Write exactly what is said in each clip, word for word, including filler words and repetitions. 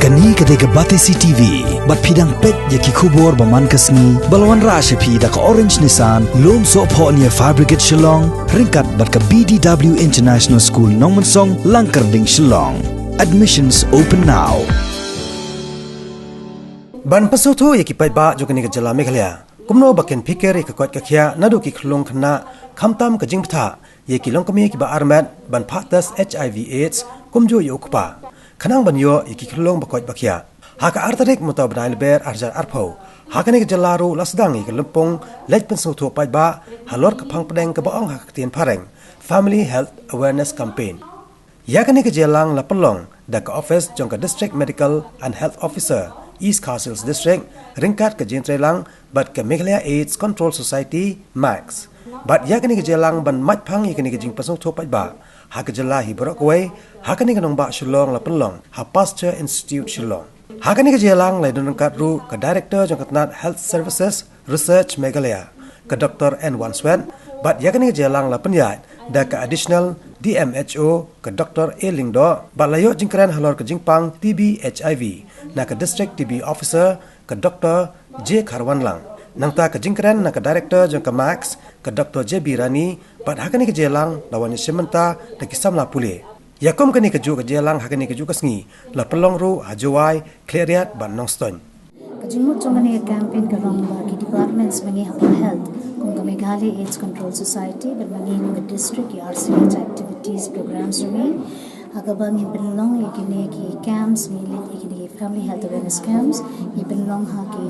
Kane ka dei ka Batesi T V, bad phi dang peit ïa ki khubor ba man ka sngi, ba la wanrah sha phi da ka Orange Nissan, Lumsohphoh near Fire Brigade Shillong, ryngkat bad ka B D W International School Nongmensong, Langkyrding, Shillong. Admissions open now. Ban pynsngewthuh ïa ki paidbah jong kane ka jylla Meghalaya kumno ba kin phikir ïa ka koit ka khiah naduh ki khyllung khynnah, khamtam ka jingbthah ïa ki longkmie kiba armet ban phah test H I V AIDS kumjuh ïa u kpa, khnang ban ïoh ïa ki khyllung ba koit ba khiah. Ha ka ar tarik mynta u bnai Lber ar hajar arphew, ha kane ka jylla ruh la sdang ïa ka lympung leit pynsngewthuh paidbah halor ka phang pdeng kaba ong ha ka ktien phareng Family Health Awareness Campaign. Ïa kane ka jingïalang la pynlong da ka office jong ka District Medical and Health Officer, East Khasi Hills District, ryngkat ka jingtreilang bad ka Meghalaya AIDS Control Society, MACS. Bad ïa kane ka jingïalang ban mait phang ïa kane ka jingpynsngewthuh paidbah ha ka jylla hi baroh kawei, ha kane ka nongbah Shillong la pynlong ha Pasteur Institute Shillong. Ha kane ka jingïalang la ïadon ryngkat ruh ka Director jong ka tnat Health Services Research Meghalaya, ka Doctor N Wanswet, bad ïa kane ka jingïalang la pynïaid da ka Additional D M H O, ka Doctor A Lyngdoh, bad la ïoh jingkren halor ka jingpang T B H I V na ka District T B Officer, ka Doctor J Kharwanlang. Nangta ka jingkren na ka Director jong ka MACS, ka Doctor J B Rani, bad ha kane ka jingïalang la wan ïashim bynta da ki samla pule. Ïa kum kane kajuh ka jingïalang ha kane kajuh ka sngi la pynlong ruh ha Jowai, Khliehriat bad Nongstoiñ. Ka jingmut jong kane ka campaign ka long ba ki departments ba ngi ha ka health, kum ka Meghalaya AIDS Control Society, bad ba ngi kum ka district, ki R C H activities programs jong ngi, ha kaba ngi pynlong ïa kine ki camps, ngi leit ïa kine ki family health awareness camps, ngi pynlong ha ki,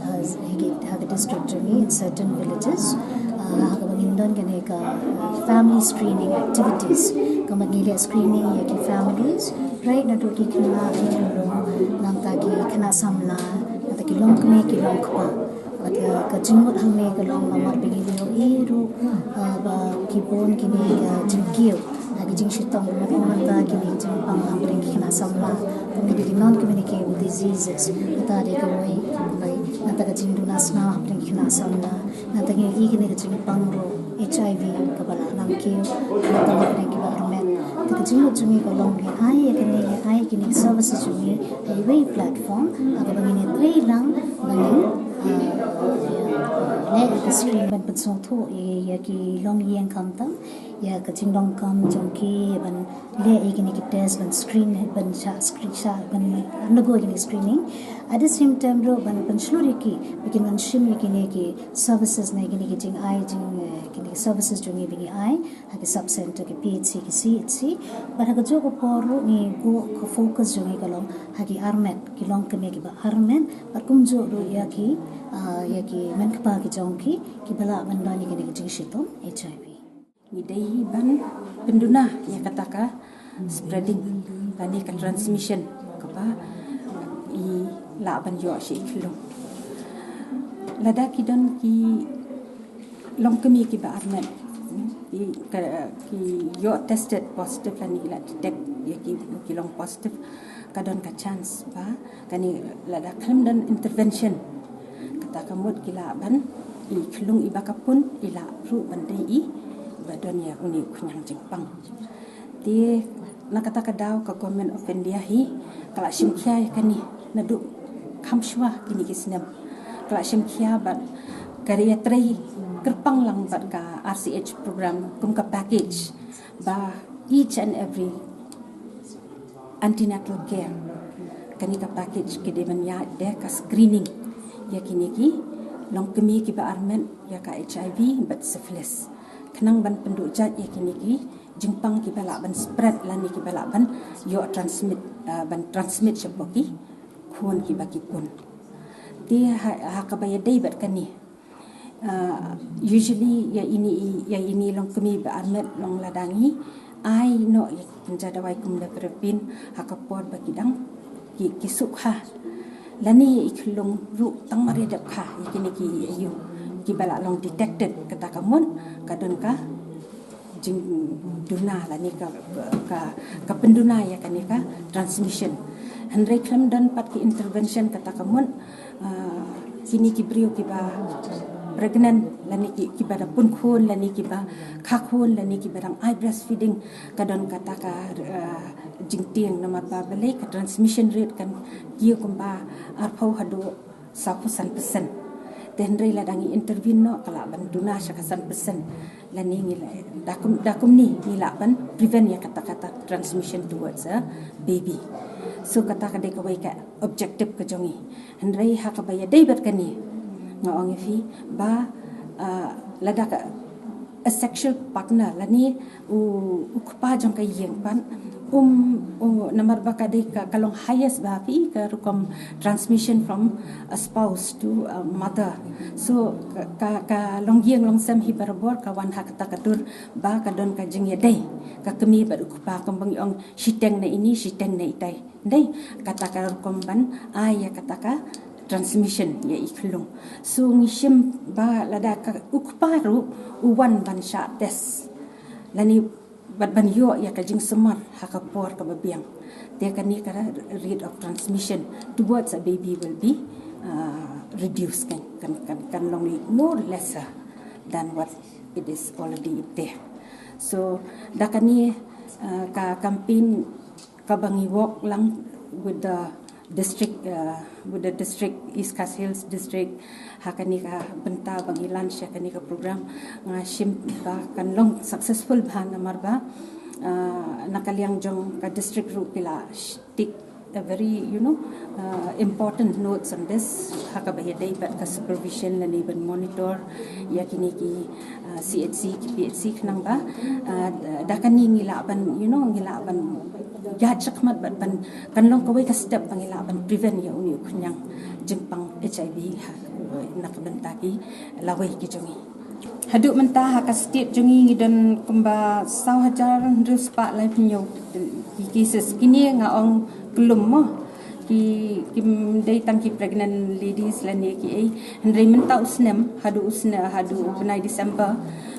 uh, ha ki, ha ka district jong ngi in certain villages, uh, ha kaba ngin don kane ka, uh, family screening activities, kaba ngi leh screening ïa ki families, right, naduh ki khynnah, ki khyllung, nangta ki khynnah samla, nangta ki longkmie, ki longkpa. Bad ka, ka jingmut hangne ka long namar ba ngi ïohi ruh, uh, ba ki bun kine ka jingkiew ha ki jingshitom, bad mynta kine ki jingpang hapdeng ki khynnah samla, kine ki non-communicable diseases, kata dei kawei, kawei. Nangta ka jingduna snam hapdeng ki khynnah samla, nangta ngi ïohi kine ki jingpang ruh H I V kaba la nang kiew, nangta hapdeng kiba armet. Te ka jingmut jong ngi ka long ngi ai ïa kine, ngi ai kine ki services jong ngi ha iwei i platform, ha kaba ngin ïatreilang ba ngin, ah, ïa, leh ïa ka screen ban pynsngewthuh ïa, ïa ki longïing khamtam, ïa ka jingdonkam jong ki ban leh ïa kine ki test, ban screen, ban shah screen, shah, ban undergo ïa kine ki screening. At the same time ruh ban pynshlur ïa ki ba kin wan shim ïa kine ki services ne kine ki jingai jing, eh, kine ki services jong ngi ba ngi ai ha ki sub center, ki P H C, ki C H C. Bad ha kajuh ka por ruh ngi, ka focus jong ngi ka long ha ki armet, ki longkmie kiba armet, bad kumjuh ruh ïa ki, ah, ïa ki mei kpa ki jong ki, kiba lah ban don ïa kine ki jingshitom H I V. Ngi dei hi ban pynduna ïa kata ka spreading lane ka transmission kaba i lah ban ïoh sha i khyllung. Lada ki don ki longkmie kiba armet, ki, ka, ki ïoh tested positive lane ki la detect ïa ki, ki long positive, ka don ka chance ba kane lada khlem don intervention, kata ka mut ki lah ban, i khyllung iba ka pun i lah ruh ban dei iba don ïa une u khñiang jingpang. Te na kata ka daw ka Government of India hi ka la shim khia ïa kane naduh kham shuwa kine ki snem. Ka la shim khia bad ka ïatrei kyrpang lang bad ka R C H program kum ka package ba each and every antenatal care, kane ka package ka dei ban ïaid da ka screening ïa kine ki longkmie kiba armet ïa ka H I V bad syphilis, khnang ban pynduh jait ïa kine ki jingpang kiba lah ban spread lane kiba lah ban ïoh transmit, ah, ban transmit shapoh ki khun kiba ki pun. Te ha, ha kaba ïadei bad kane, ah, usually ïa ine, ïa ine i longkmie ba armet long lada ngi ai noh ïa ki kynja dawai kum nephroprine ha ka por ba ki dang, ki, ki suk ha, lane ïa i khyllung ruh tang mar ïa dep kha ïa kine ki, ïa kiba lah long detected, kata ka mut ka don ka jingduna lane ka, ka, ka pynduna ïa kane ka transmission. Hynrei khlem don pat ki intervention, kata ka mut, ah, kine ki briew kiba pregnant lane ki, kiba da pun khun lane kiba kha khun lane kiba dang ai breastfeeding, ka don kata ka, ah, jingtieng namar ba balei ka transmission rate kan kiew kumba arphew haduh sawphew san percent. Te hynrei lada ngi intervene noh ka lah ban duna sha ka san percent. Lane ngi la da kum da kumne ngi lah ban prevent ïa kata kata transmission towards a baby. So kata ka dei kawei ka objective ka jong ngi. Hynrei ha kaba ïadei bad kane nga ong ïa phi ba lada ka a sexual partner lane u u kpa jong ka ïing pat um namar ba ka dei ka long highest ba phi ka rukom transmission from a spouse to a mother. So ka ka long ïing long sem hi barabor ka wan ha kata ka dur ba ka don ka jingïadei ka kmie bad u kpa kumba ngi ong shiteng na ini shiteng na itai. Dei kata ka rukom ban ai ïa kata ka transmission ïa i khyllung. So ngi shim ba lada ka u kpa ruh u wan ban shah test lane bad ban ïoh ïa ka jingsumar ha ka por kaba biang. Te kane ka rate of transmission towards a baby will be uh, reduced kan kan kan kan long more lesser than what it is already there. So da kane uh, ka campaign kaba ngi work lang with the district uh, with the district East Khasi Hills district ha kane ka bynta ba ngi launch ïa kane ka program nga shim ba kan long successful bha namar ba uh, na ka liang jong ka district ruh ki la tik a very you know uh, important notes on this ha kaba ïadei bad ka supervision lane ban monitor ïa kine ki uh, C H C ki P H C khnang ba uh, da kane ngi lah ban you know ngi lah ban ïa shakmat bad ban kan long kawei ka step ba ngi lah ban prevent ïa une u khñiang jingpang H I V ha na ka bynta ki lawei ki jong ngi. Haduh mynta ha ka state jong ngi ngi don kumba saw hajar hynriew spah laiphew hynñiew ki cases. Kine nga ong kyllum mo ki kim dei tang ki pregnant ladies lane ki ei. Hynrei mynta u snem haduh u snem haduh u bnai December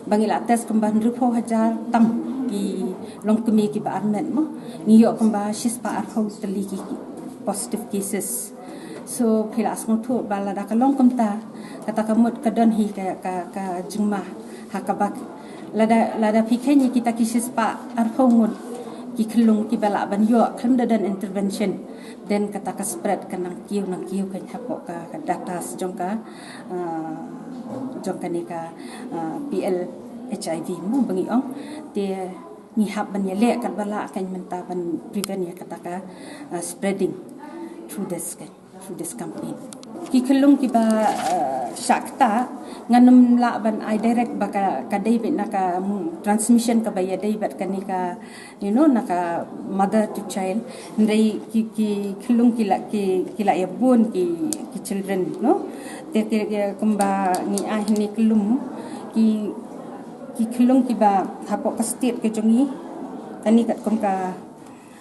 ba ngi la test kumba hynriewphew hajar tam ki longkmie kiba armet mo ngi ïoh kumba shispah arphew tylli ki positive cases. So phi la sngewthuh ba lada ka long kumta kata ka mut ka don hi ka ka ka jingma ha kaba lada lada phi kheiñ ïa kita ki shispah arphew ngut ki khyllung kiba lah ban ïoh khlem da don intervention. Then kata ka spread ka nang kiew nang kiew kan hapoh ka ka data jong ka uh, jong kane ka uh, P L H I V mo ba ngi ong te ngi hap ban ïaleh katba lah kan mynta ban prevent ïa kata ka uh, spreading through this kan through this campaign. Ki khyllung kiba uh, shah kata ngan ym lah ban ai direct ba ka ka dei bad na ka mm, transmission kaba ïadei bad kane ka you know na ka mother to child. Hynrei ki ki khyllung ki la ki ki la ïa bun ki ki children no. Te ki kumba ngi ai hynne kyllum ki ki khyllung kiba hapoh ka state ka jong ngi. Kane katkum ka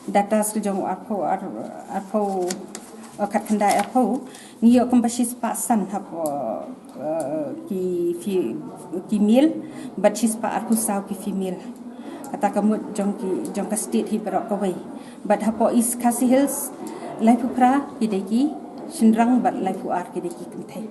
data ka jong arphew arphew khatkhyndai arphew ngi ïoh kumba shispah san hapoh uh, ki ki male bad shispah arphew saw ki female. Kata ka mut jong ki jong ka state hi baroh kawei bad hapoh East Khasi Hills laiphew phra ki dei ki shynrang bad laiphew ar ki dei ki kynthei.